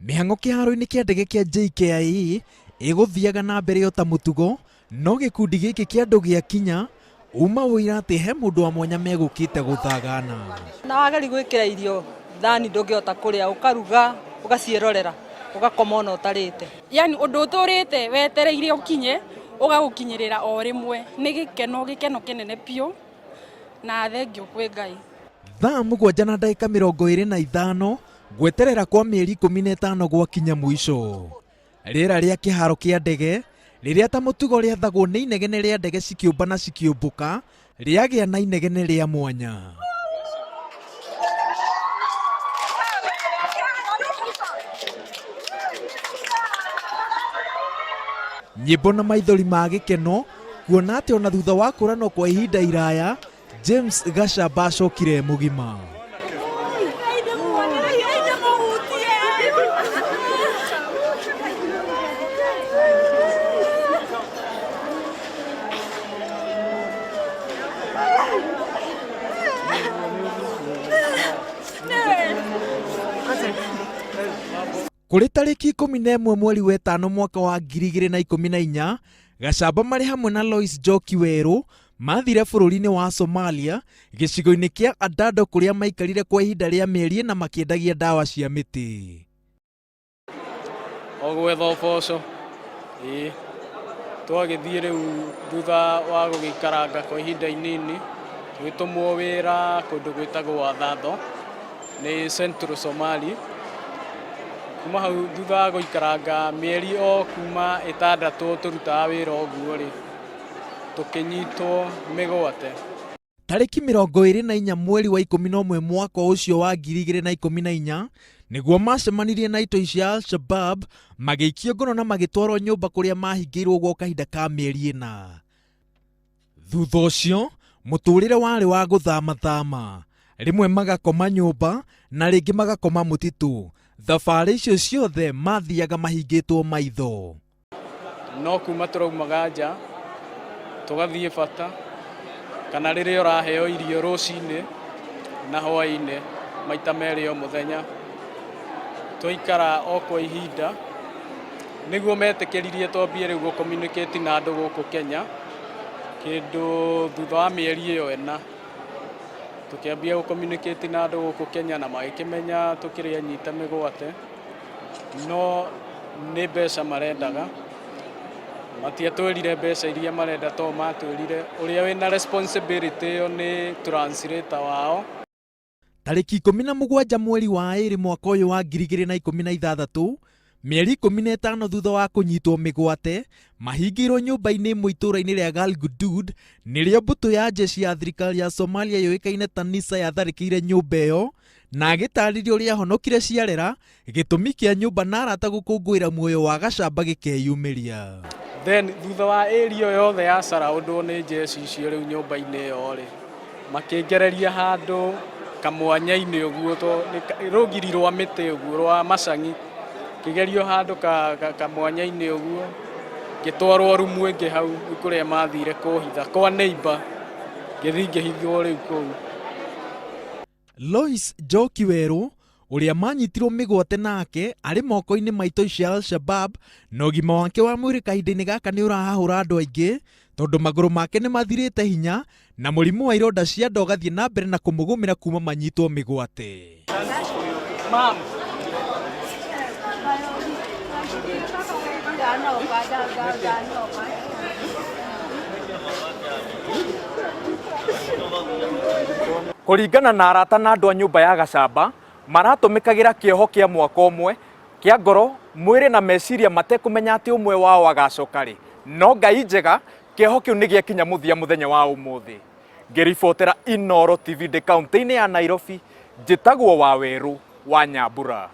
Mĩhang'o kĩharo-inĩ kĩa ndege kĩa JKIA ĩgũthiaga na mbere o ta mũtugo, no gĩkundi gĩkĩ kĩa andũ gĩakinya, uma ũira atĩ he mũndũ wa mwanya megũkĩte gũthagana. Na wageri gwĩkĩra irio thani ndũngĩhota kũrĩa, ũkaruga ũgaciĩrorera ũgakoma ona ũtarĩte. Yani ũndũ ũtũrĩte wetereire ũkinye ũgagũkinyĩrĩra o rĩmwe, nĩ gĩkeno, gĩkeno kĩnene biũ na thengiũ kwĩ Ngai. Thaa 7 na ndagĩka 25 gweterera kwa mĩeri 15 gwakinya mũico. Rĩera rĩa kĩharo kĩa ndege rĩrĩa ta mũtugo rĩathagwo nĩ inegene rĩa ndege cikĩũmba na cikĩũmbũka rĩagĩa na inegene rĩa mwanya. Nyĩmbo na maithori ma gĩkeno kuona atĩ ona thutha wa kũranwo kwa ihinda iraya James Gachamba acokire e mũgima. Kũrĩ tarĩki 11 mweri wa ĩtano mwaka wa 2014, Gachamba marĩ hamwe na Lois Njoki Werũ mathire bũrũri-inĩ wa Somalia gĩcigo-inĩ kĩa Adado kũrĩa maikarire kwa ihinda rĩa mĩeri ĩna makĩendagia ndawa cia mĩtĩ. O gwetha ũboco, ĩĩ. Twagĩthiĩ rĩu thutha wa gũgĩikaranga kwa ihinda inini, tũgĩtũmwo wĩra kũndũ gwĩtagwo Adado, nĩ Central Somali. Kuma hau thutha wa gũikaranga mĩeri o kuma ĩtandatũ tũrutaga wĩra ũguo rĩ, tũkĩnyitwo mĩgwate. Tarĩki 24 mweri wa 11 mwaka ũcio wa 2014 nĩguo macemanirie na itoi cia Al-Shabab magĩikio ngono na magĩtwarwo nyũmba kũrĩa mahingĩirwo gwa kahinda ka mĩeri ĩna. Thutha ũcio mũtũrĩre warĩ wa gũthamathama, rĩmwe magakoma nyũmba na rĩngĩ magakoma mũtitũ. Thabarĩ icio ciothe mathiaga mahingĩtwo maitho. No kuma tũraumaga nja tũgathiĩ bata kana rĩrĩa ũraheo irio rũcinĩ na hwaĩ-inĩ maita merĩ o mũthenya, twaikara o kwa ihinda nĩguo metĩkĩririe twambie rĩu gũ communicate na andũ gũkũ Kenya kĩndũ thutha wa mĩeri ĩyo ĩna tũkĩambia gũ communicate na andũ gũkũ Kenya na magĩkĩmenya tũkĩrĩ anyite mĩgwate. No nĩ mbeca marendaga, matiatwĩrire mbeca iria marenda to matwĩrire ũrĩa wĩna responsibility ĩyo nĩ translator wao. Tarĩki 17 mweri wa ĩrĩ mwaka ũyũ wa 2016, mĩeri 15 thutha wa kũnyitwo mĩgwate, mahingĩirwo nyũmba-inĩ ĩmwe itũũra-inĩ rĩa Galgudud, nĩrĩo mbũtũ ya njeshi ya thirikari ya Somalia yũĩkaine ta NISA yatharĩkĩire nyũmba ĩyo na agĩtarĩria ũrĩa ahonokire ciarera, gĩtũmi kĩa nyũmba na arata gũkũngũĩra muoyo wa Gachamba gĩkeyumĩria. Then thutha wa area ĩyo yothe ya surroundwo nĩ jeshi icio rĩu nyũmba-inĩ ĩyo rĩ, makĩngereria handũ kamwanya-inĩ ũguo to rũgiri rwa mĩtĩ ũguo rwa macang'i, ngĩgerio handũ kamwanya-inĩ ũguo, ngĩtwarwo rumu ĩngĩ hau kũrĩa mathire kũhitha kwa neighbor, ngĩthiĩ ngĩhithwo rĩu kũu. Lois Njoki Werũ ũrĩa manyitirwo mĩgwate nake arĩ moko-inĩ ma itoi cia Al-Shabab na ũgima wake wa mwĩrĩ kahinda-inĩ gaka nĩ ũrahahũra andũ aingĩ tondũ magũrũ make nĩ mathirĩte hinya na mũrimũ wa ironda cia nda ũgathiĩ na mbere na kũmũgũmĩra kuma manyitwo mĩgwate. Mom. Kũringana na arata na andũ a nyũmba ya Gachamba, maratũmĩkagĩra kĩoho kĩa mwaka ũmwe kĩa ngoro, mwĩrĩ na meciria matekũmenya atĩ ũmwe wao agacoka rĩ. No Ngai njega, kĩoho kĩu nĩ gĩakinya mũthia mũthenya wa ũmũthĩ. Ngĩribotera Inooro TV ndĩ kaũntĩ-inĩ ya Nairobi, njĩtagwo Wawerũ wa Nyambura.